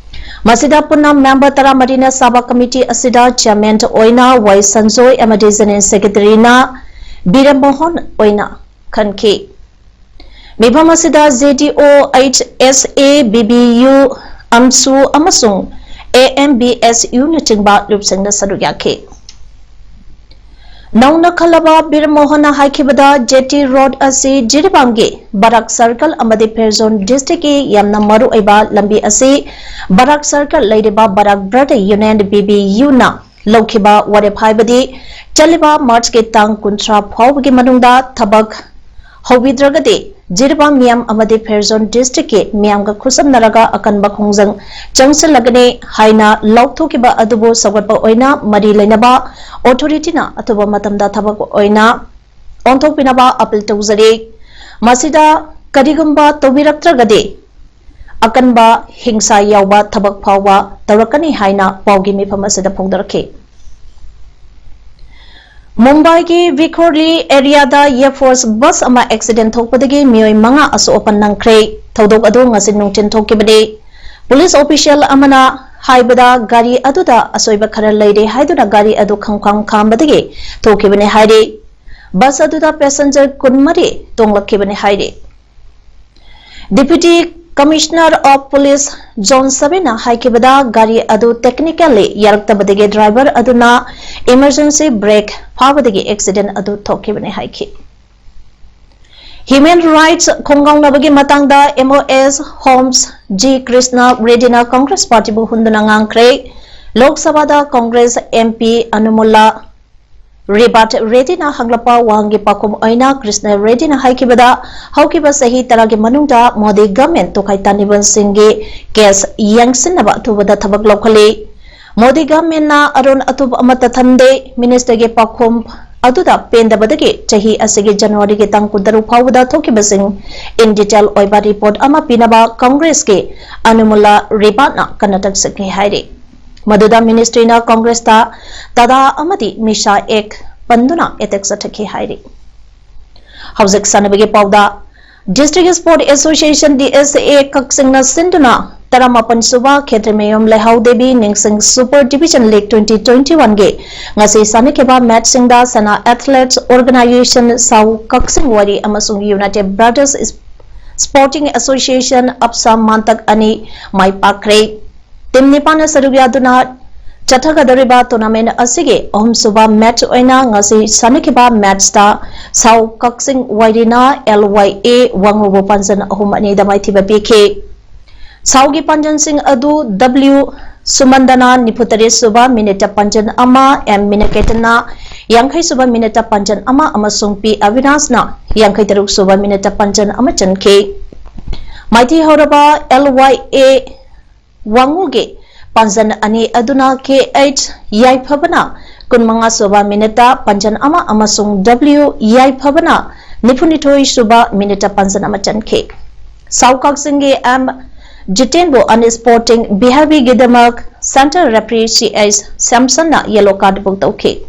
ꯃꯁꯤꯗ ꯄꯨꯟꯅ member ꯇꯔꯥꯃꯔꯤꯅ ꯁꯥꯕ committee ꯑꯁꯤꯗ chairman ꯑꯣꯏꯅ ꯋꯥꯏ ꯁꯟꯖꯣꯏ ꯑꯃꯗꯤ general secretaryꯅ ꯕꯤꯔꯃꯣꯍꯟ ꯑꯣꯏꯅ ꯈꯟꯈꯤ꯫ ꯃꯤꯐꯝ ꯑꯁꯤꯗ J D O H S A, B B U, AMSU ꯑꯃꯁꯨꯡ A M B S Uꯅꯆꯤꯡꯕ ꯂꯨꯞꯁꯤꯡꯅ ꯁꯔꯨꯛ ꯌꯥꯈꯤ꯫ ꯅꯧꯅ ꯈꯜꯂꯕ ꯕꯤꯔꯃꯣꯍꯟꯅ ꯍꯥꯏꯈꯤꯕꯗ, Jetty Road ꯑꯁꯤ ꯖꯤꯔꯤꯕꯥꯝꯒꯤ ꯕꯔꯛ circle ꯑꯃꯗꯤ ꯐꯦꯔꯖꯣꯟ districtꯀꯤ ꯌꯥꯝꯅ ꯃꯔꯨꯑꯣꯏꯕ ꯂꯝꯕꯤ ꯑꯁꯤ ꯕꯔꯛ circle ꯂꯩꯔꯤꯕ Barak Brother Union, B B Uꯅ ꯂꯧꯈꯤꯕ ꯋꯥꯔꯦꯞ ꯍꯥꯏꯕꯗꯤ ꯆꯠꯂꯤꯕ Marchꯀꯤ ꯇꯥꯡ ꯀꯨꯟꯊ꯭ꯔꯥ ꯐꯥꯎꯕꯒꯤ ꯃꯅꯨꯡꯗ ꯊꯕꯛ ꯍꯧꯕꯤꯗ꯭ꯔꯒꯗꯤ ꯖꯤꯔꯤꯕꯥꯝ ꯃꯤꯌꯥꯝ ꯑꯃꯗꯤ ꯐꯦꯔꯖꯣꯟ districtꯀꯤ ꯃꯤꯌꯥꯝꯒ ꯈꯨꯠꯁꯝꯅꯔꯒ ꯑꯀꯟꯕ ꯈꯣꯡꯖꯪ ꯆꯪꯁꯤꯜꯂꯒꯅꯤ ꯍꯥꯏꯅ ꯂꯥꯎꯊꯣꯛꯈꯤꯕ ꯑꯗꯨꯕꯨ ꯁꯧꯒꯠꯄ ꯑꯣꯏꯅ ꯃꯔꯤ ꯂꯩꯅꯕ authorityꯅ ꯑꯊꯨꯕ ꯃꯇꯝꯗ ꯊꯕꯛ ꯑꯣꯏꯅ ꯑꯣꯟꯊꯣꯛꯄꯤꯅꯕ appeal ꯇꯧꯖꯔꯤ꯫ ꯃꯁꯤꯗ ꯀꯔꯤꯒꯨꯝꯕ ꯇꯧꯕꯤꯔꯛꯇ꯭ꯔꯒꯗꯤ ꯑꯀꯟꯕ ꯍꯤꯡꯁꯥ ꯌꯥꯎꯕ ꯊꯕꯛ ꯐꯥꯎꯕ ꯇꯧꯔꯛꯀꯅꯤ ꯍꯥꯏꯅ ꯄꯥꯎꯒꯤ ꯃꯤꯐꯝ ꯑꯁꯤꯗ ꯐꯣꯡꯗꯣꯔꯛꯈꯤ꯫ ꯃꯨꯝꯕꯥꯏꯒꯤ ꯚꯤꯈꯣꯔꯂꯤ areaꯗ Air Force bus ꯑꯃ accident ꯊꯣꯛꯄꯗꯒꯤ ꯃꯤꯑꯣꯏ ꯃꯉꯥ ꯑꯁꯣꯛ ꯑꯄꯟ ꯅꯪꯈ꯭ꯔꯦ꯫ ꯊꯧꯗꯣꯛ ꯑꯗꯨ ꯉꯁꯤ ꯅꯨꯡꯊꯤꯜ ꯊꯣꯛꯈꯤꯕꯅꯤ꯫ Police official ꯑꯃꯅ ꯍꯥꯏꯕꯗ ꯒꯥꯔꯤ ꯑꯗꯨꯗ ꯑꯁꯣꯏꯕ ꯈꯔ ꯂꯩꯔꯦ ꯍꯥꯏꯗꯨꯅ ꯒꯥꯔꯤ ꯑꯗꯨ ꯈꯪꯈꯥꯝ ꯈꯥꯝꯕꯗꯒꯤ ꯊꯣꯛꯈꯤꯕꯅꯤ ꯍꯥꯏꯔꯤ꯫ Bus ꯑꯗꯨꯗ passenger ꯀꯨꯟꯃꯔꯤ ꯇꯣꯡꯂꯛꯈꯤꯕꯅꯤ ꯍꯥꯏꯔꯤ꯫ Deputy Commissioner of Police Zone sevenꯅ ꯍꯥꯏꯈꯤꯕꯗ ꯒꯥꯔꯤ ꯑꯗꯨ technically ꯌꯥꯔꯛꯇꯕꯗꯒꯤ driver ꯑꯗꯨꯅ emergency brake ꯐꯥꯕꯗꯒꯤ accident ꯑꯗꯨ ꯊꯣꯛꯈꯤꯕꯅꯤ ꯍꯥꯏꯈꯤ꯫ Human rights ꯈꯣꯡꯒꯥꯎꯅꯕꯒꯤ ꯃꯇꯥꯡꯗ M O S Homs G Krishna Reddyꯅ Congress partyꯕꯨ ꯍꯨꯟꯗꯨꯅ ꯉꯥꯡꯈ꯭ꯔꯦ꯫ ꯂꯣꯛ ꯁꯚꯥꯗ Congress M P Anumula Rebat Reddyꯅ ꯍꯪꯂꯛꯄ ꯋꯥꯍꯪꯒꯤ ꯄꯥꯎꯈꯨꯝ ꯑꯣꯏꯅ Krishna Reddyꯅ ꯍꯥꯏꯈꯤꯕꯗ, ꯍꯧꯈꯤꯕ ꯆꯍꯤ ꯇꯔꯥꯒꯤ ꯃꯅꯨꯡꯗ ꯃꯣꯗꯤ government ꯇꯣꯈꯥꯏ ꯇꯥꯅꯤꯕꯁꯤꯡꯒꯤ case ꯌꯦꯡꯁꯤꯟꯅꯕ ꯑꯊꯨꯕꯗ ꯊꯕꯛ ꯂꯧꯈꯠꯂꯤ꯫ ꯃꯣꯗꯤ governmentꯅ ꯑꯔꯣꯟ ꯑꯊꯨꯞ ꯑꯃꯠꯇ ꯊꯝꯗꯦ꯫ Ministerꯒꯤ ꯄꯥꯎꯈꯨꯝ ꯑꯗꯨꯗ ꯄꯦꯟꯗꯕꯗꯒꯤ ꯆꯍꯤ ꯑꯁꯤꯒꯤ ꯖꯅꯋꯥꯔꯤꯒꯤ ꯇꯥꯡ ꯀꯨꯟꯇꯔꯨꯛ ꯐꯥꯎꯕꯗ ꯊꯣꯛꯈꯤꯕꯁꯤꯡ in detail ꯑꯣꯏꯕ report ꯑꯃ ꯄꯤꯅꯕ ꯀꯪꯒ꯭ꯔꯦꯁꯀꯤ ꯑꯅꯨꯃꯨꯜꯂꯥ ꯔꯤꯕꯥꯠꯅ ꯀꯟꯅ ꯇꯛꯁꯠꯅꯤ ꯍꯥꯏꯔꯤ꯫ ꯃꯗꯨꯗ ministryꯅ ꯀꯪꯒ꯭ꯔꯦꯁꯇ ꯇꯥꯗꯥ ꯑꯃꯗꯤ ꯃꯤꯁꯥ ꯑꯦꯛ ꯄꯟꯗꯨꯅ attack ꯆꯠꯊꯈꯤ ꯍꯥꯏꯔꯤ꯫ ꯍꯧꯖꯤꯛ ꯁꯥꯟꯅꯕꯒꯤ ꯄꯥꯎꯗ, District Sport Association, D S A, ꯀꯛꯆꯤꯡꯅ ꯁꯤꯟꯗꯨꯅ ꯇꯔꯥꯃꯥꯄꯟ ꯁꯨꯕ ꯈꯦꯇ꯭ꯔꯤꯃꯌꯨꯝ ꯂꯩꯍꯥꯎ ꯗꯦꯕꯤ ꯅꯤꯡꯁꯤꯡ Super Division League twenty twenty-oneꯒꯤ ꯉꯁꯤ ꯁꯥꯟꯅꯈꯤꯕ matchꯁꯤꯡꯗ Sana Athletes Organization, South Kaksing Wari ꯑꯃꯁꯨꯡ United Brothers Sporting Association, ꯑꯞꯁꯥ ꯃꯥꯟꯇꯛ ꯑꯅꯤ ꯃꯥꯏ ꯄꯥꯛꯈ꯭ꯔꯦ꯫ Team ꯅꯤꯄꯥꯟꯅ ꯁꯔꯨꯛ ꯌꯥꯗꯨꯅ ꯆꯠꯊꯒꯗꯧꯔꯤꯕ tournament ꯑꯁꯤꯒꯤ ꯑꯍꯨꯝꯁꯨꯕ match ꯑꯣꯏꯅ ꯉꯁꯤ ꯁꯥꯟꯅꯈꯤꯕ matchꯇ South Kaksing Wariꯅ L Y A ꯋꯥꯉꯨꯕꯨ ꯄꯥꯟꯖꯟ ꯑꯍꯨꯝ ꯑꯅꯤꯗ ꯃꯥꯏꯊꯤꯕ ꯄꯤꯈꯤ꯫ Southꯒꯤ ꯄꯥꯟꯖꯟꯁꯤꯡ ꯑꯗꯨ W ꯁꯨꯃꯟꯗꯅ ꯅꯤꯐꯨꯇꯔꯦꯠ ꯁꯨꯕ minuteꯇ ꯄꯥꯟꯖꯟ ꯑꯃ, M ꯃꯤꯅꯀꯦꯇꯟꯅ ꯌꯥꯡꯈꯩ ꯁꯨꯕ minuteꯇ ꯄꯥꯟꯖꯟ ꯑꯃ ꯑꯃꯁꯨꯡ P ꯑꯕꯤꯅꯥꯁꯅ ꯌꯥꯡꯈꯩ ꯇꯔꯨꯛ ꯁꯨꯕ minuteꯇ ꯄꯥꯟꯖꯟ ꯑꯃ ꯆꯟꯈꯤ꯫ ꯃꯥꯏꯊꯤ ꯍꯧꯔꯕ L Y A ꯋꯥꯉꯨꯒꯤ ꯄꯥꯟꯖꯟ ꯑꯅꯤ ꯑꯗꯨꯅ K H ꯌꯥꯏꯐꯕꯅ ꯀꯨꯟꯃꯉꯥ ꯁꯨꯕ minuteꯇ ꯄꯥꯟꯖꯟ ꯑꯃ ꯑꯃꯁꯨꯡ W ꯌꯥꯏꯐꯕꯅ ꯅꯤꯐꯨꯅꯤꯊꯣꯏ ꯁꯨꯕ minuteꯇ ꯄꯥꯟꯖꯟ ꯑꯃ ꯆꯟꯈꯤ꯫ South ꯀꯛꯆꯤꯡꯒꯤ M ꯖꯤꯇꯦꯟꯕꯨ unsporting behaviourꯒꯤꯗꯃꯛ centre referee C H ꯁꯦꯝꯁꯟꯅ yellow card book ꯇꯧꯈꯤ꯫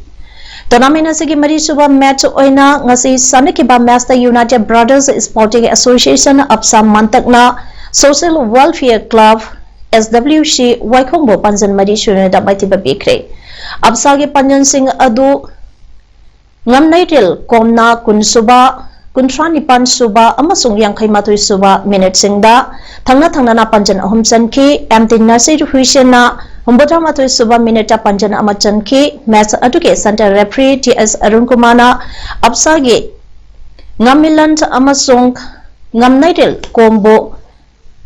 Tournament ꯑꯁꯤꯒꯤ ꯃꯔꯤꯁꯨꯕ match ꯑꯣꯏꯅ ꯉꯁꯤ ꯁꯥꯟꯅꯈꯤꯕ matchꯇ United Brothers Sporting Association ꯑꯞꯁꯥ ꯃꯥꯟꯇꯛꯅ Social Welfare Club, S W C ꯋꯥꯏꯈꯣꯡꯕꯨ ꯄꯥꯟꯖꯟ ꯃꯔꯤ ꯁꯨꯅꯗ ꯃꯥꯏꯊꯤꯕ ꯄꯤꯈ꯭ꯔꯦ꯫ ꯑꯞꯁꯥꯒꯤ ꯄꯥꯟꯖꯟꯁꯤꯡ ꯑꯗꯨ ꯉꯝꯅꯩꯔꯦꯜ ꯀꯣꯝꯅ ꯀꯨꯟ ꯁꯨꯕ, ꯀꯨꯟꯊ꯭ꯔꯥ ꯅꯤꯄꯥꯟ ꯁꯨꯕ ꯑꯃꯁꯨꯡ ꯌꯥꯡꯈꯩ ꯃꯥꯊꯣꯏ ꯁꯨꯕ minuteꯁꯤꯡꯗ ꯊꯪꯅ ꯊꯪꯅꯅ ꯄꯥꯟꯖꯟ ꯑꯍꯨꯝ ꯆꯟꯈꯤ꯫ M T ꯅꯁꯤꯔ ꯍꯨꯏꯁꯦꯟꯅ ꯍꯨꯝꯐꯨꯇꯔꯥ ꯃꯥꯊꯣꯏ ꯁꯨꯕ minuteꯇ ꯄꯥꯟꯖꯟ ꯑꯃ ꯆꯟꯈꯤ꯫ Match ꯑꯗꯨꯒꯤ centre referee T S Arun ꯀꯨꯃꯥꯔꯅ ꯑꯞꯁꯥꯒꯤ ꯉꯝꯃꯤꯂꯟ ꯑꯃꯁꯨꯡ ꯉꯝꯅꯩꯔꯦꯜ ꯀꯣꯝꯕꯨ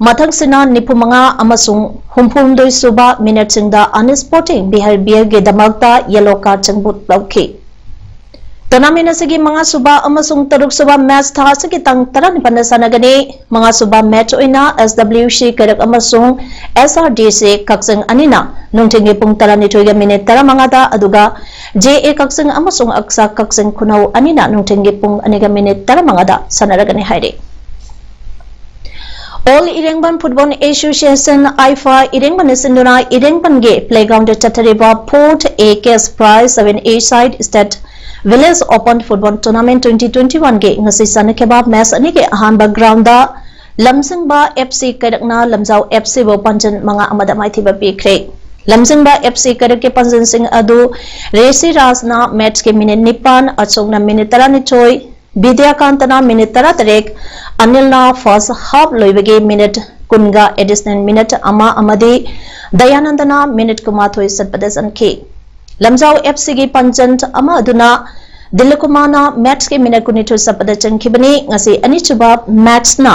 ꯃꯊꯪꯁꯤꯅ ꯅꯤꯐꯨꯃꯉꯥ ꯑꯃꯁꯨꯡ ꯍꯨꯝꯐꯨꯍꯨꯝꯗꯣꯏ ꯁꯨꯕ minuteꯁꯤꯡꯗ unsporting behaviourꯒꯤꯗꯃꯛꯇ yellow card ꯆꯪꯕꯨ ꯂꯧꯈꯤ꯫ Tournament ꯑꯁꯤꯒꯤ ꯃꯉꯥꯁꯨꯕ ꯑꯃꯁꯨꯡ ꯇꯔꯨꯛꯁꯨꯕ match ꯊꯥ ꯑꯁꯤꯒꯤ ꯇꯥꯡ ꯇꯔꯥꯅꯤꯄꯥꯟꯗ ꯁꯥꯟꯅꯒꯅꯤ꯫ ꯃꯉꯥꯁꯨꯕ match ꯑꯣꯏꯅ S W C ꯀꯩꯔꯛ ꯑꯃꯁꯨꯡ S R D C ꯀꯛꯆꯤꯡ ꯑꯅꯤꯅ ꯅꯨꯡꯊꯤꯜꯒꯤ ꯄꯨꯡ ꯇꯔꯥꯅꯤꯊꯣꯏꯒ ꯃꯤꯅꯤꯠ ꯇꯔꯥꯃꯉꯥꯗ, ꯑꯗꯨꯒ J A ꯀꯛꯆꯤꯡ ꯑꯃꯁꯨꯡ ꯑꯛꯁꯥ ꯀꯛꯆꯤꯡ ꯈꯨꯅꯧ ꯑꯅꯤꯅ ꯅꯨꯡꯊꯤꯜꯒꯤ ꯄꯨꯡ ꯑꯅꯤꯒ ꯃꯤꯅꯤꯠ ꯇꯔꯥꯃꯉꯥꯗ ꯁꯥꯟꯅꯔꯒꯅꯤ ꯍꯥꯏꯔꯤ꯫ All Irengban Football Association, IFA, ꯏꯔꯦꯡꯕꯟꯅ ꯁꯤꯟꯗꯨꯅ ꯏꯔꯦꯡꯕꯟꯒꯤ playground ꯆꯠꯊꯔꯤꯕ fourth A cash prize seven A side state village open football tournament twenty twenty-one ꯒꯤ ꯉꯁꯤ ꯁꯥꯟꯅꯈꯤꯕ match ꯑꯅꯤꯒꯤ ꯑꯍꯥꯟꯕ ground ꯗ ꯂꯝꯖꯤꯡꯕ F C ꯀꯩꯔꯛꯅ ꯂꯝꯖꯥꯎ F C ꯕꯨ ꯄꯥꯟꯖꯟ ꯃꯉꯥ ꯑꯃꯗ ꯃꯥꯏꯊꯤꯕ ꯄꯤꯈ꯭ꯔꯦ꯫ ꯂꯝꯖꯤꯡꯕ F C ꯀꯩꯔꯛꯀꯤ ꯄꯥꯟꯖꯟꯁꯤꯡ ꯑꯗꯨ ꯔꯦꯁꯤ ꯔꯥꯖꯅ match ꯀꯤ ꯃꯤꯅꯤꯠ ꯅꯤꯄꯥꯟ, ꯑꯆꯣꯛꯅ ꯃꯤꯅꯤꯠ ꯇꯔꯥꯅꯤꯊꯣꯏ, ꯕꯤꯗ꯭ꯌꯥꯀꯥꯟꯇꯅ ꯃꯤꯅꯤꯠ ꯇꯔꯥꯇꯔꯦꯠ, ꯑꯅꯤꯜꯅ first half ꯂꯣꯏꯕꯒꯤ ꯃꯤꯅꯤꯠ ꯀꯨꯟꯒ additional ꯃꯤꯅꯤꯠ ꯑꯃ ꯑꯃꯗꯤ ꯗꯌꯥꯅꯟꯗꯅ ꯃꯤꯅꯤꯠ ꯀꯨꯟꯃꯥꯊꯣꯏ ꯆꯠꯄꯗ ꯆꯟꯈꯤ꯫ ꯂꯝꯖꯥꯎ F C ꯒꯤ ꯄꯥꯟꯖꯟ ꯑꯃ ꯑꯗꯨꯅ ꯗꯤꯂꯀꯨꯃꯥꯔꯅ match ꯀꯤ ꯃꯤꯅꯤꯠ ꯀꯨꯟꯅꯤꯊꯣꯏ ꯆꯠꯄꯗ ꯆꯟꯈꯤꯕꯅꯤ꯫ ꯉꯁꯤ ꯑꯅꯤꯁꯨꯕ match ꯅ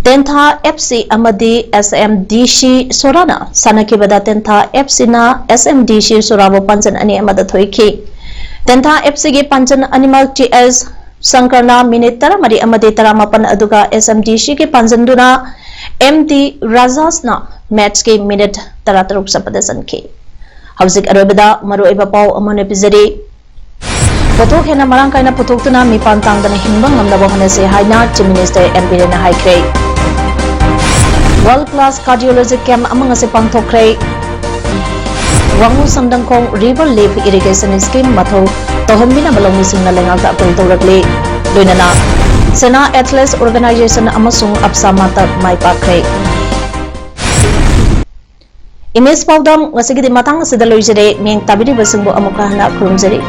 ꯇꯦꯟꯊꯥ F C ꯑꯃꯗꯤ S M D C ꯁꯣꯔꯥꯅ ꯁꯥꯟꯅꯈꯤꯕꯗ ꯇꯦꯟꯊꯥ F C ꯅ S M D C ꯁꯣꯔꯥꯕꯨ ꯄꯥꯟꯖꯟ ꯑꯅꯤ ꯑꯃꯗ ꯊꯣꯏꯈꯤ꯫ ꯇꯦꯟꯊꯥ F C ꯒꯤ ꯄꯥꯟꯖꯟ ꯑꯅꯤꯃꯛ T S ꯁꯪꯀꯔꯅ ꯃꯤꯅꯤꯠ ꯇꯔꯥꯃꯔꯤ ꯑꯃꯗꯤ ꯇꯔꯥꯃꯥꯄꯟ, ꯑꯗꯨꯒ S M D C ꯒꯤ ꯄꯥꯟꯖꯟꯗꯨꯅ M D ꯔꯥꯖꯥꯁꯅ match ꯀꯤ ꯃꯤꯅꯤꯠ ꯇꯔꯥꯇꯔꯨꯛ ꯆꯠꯄꯗ ꯆꯟꯈꯤ꯫ ꯍꯧꯖꯤꯛ ꯑꯔꯣꯏꯕꯗ ꯃꯔꯨꯑꯣꯏꯕ ꯄꯥꯎ ꯑꯃꯅ ꯄꯤꯖꯔꯤ꯫ ꯄꯣꯠꯊꯣꯛ ꯍꯦꯟꯅ ꯃꯔꯥꯡ ꯀꯥꯏꯅ ꯄꯨꯊꯣꯛꯇꯨꯅ ꯃꯤꯄꯥꯟ ꯇꯥꯡꯗꯅ ꯍꯤꯡꯕ ꯉꯝꯅꯕ ꯍꯣꯠꯅꯁꯤ ꯍꯥꯏꯅ Chief Minister M Biren ꯅ ꯍꯥꯏꯈ꯭ꯔꯦ꯫ World class cardiology camp ꯑꯃ ꯉꯁꯤ ꯄꯥꯡꯊꯣꯛꯈ꯭ꯔꯦ꯫ ꯋꯥꯉꯨ ꯁꯝꯗꯪꯈꯣꯡ River Lift Irrigation Scheme ꯃꯊꯧ ꯇꯧꯍꯟꯕꯤꯅꯕ ꯂꯧꯃꯤꯁꯤꯡꯅ ꯂꯩꯉꯥꯛꯇ appeal ꯇꯧꯔꯛꯂꯤ꯫ ꯂꯣꯏꯅꯅ Sena Athletics Organization ꯑꯃꯁꯨꯡ AFSAMA ꯇ ꯃꯥꯏ ꯄꯥꯛꯈ꯭ꯔꯦ꯫ Image ꯄꯥꯎꯗꯝ ꯉꯁꯤꯒꯤꯗꯤ ꯃꯇꯥꯡ ꯑꯁꯤꯗ ꯂꯣꯏꯖꯔꯦ꯫ ꯃꯤꯠꯌꯦꯡ ꯇꯥꯕꯤꯔꯤꯕꯁꯤꯡꯕꯨ ꯑꯃꯨꯛꯀ ꯍꯟꯅ ꯈꯨꯔꯨꯝꯖꯔꯤ꯫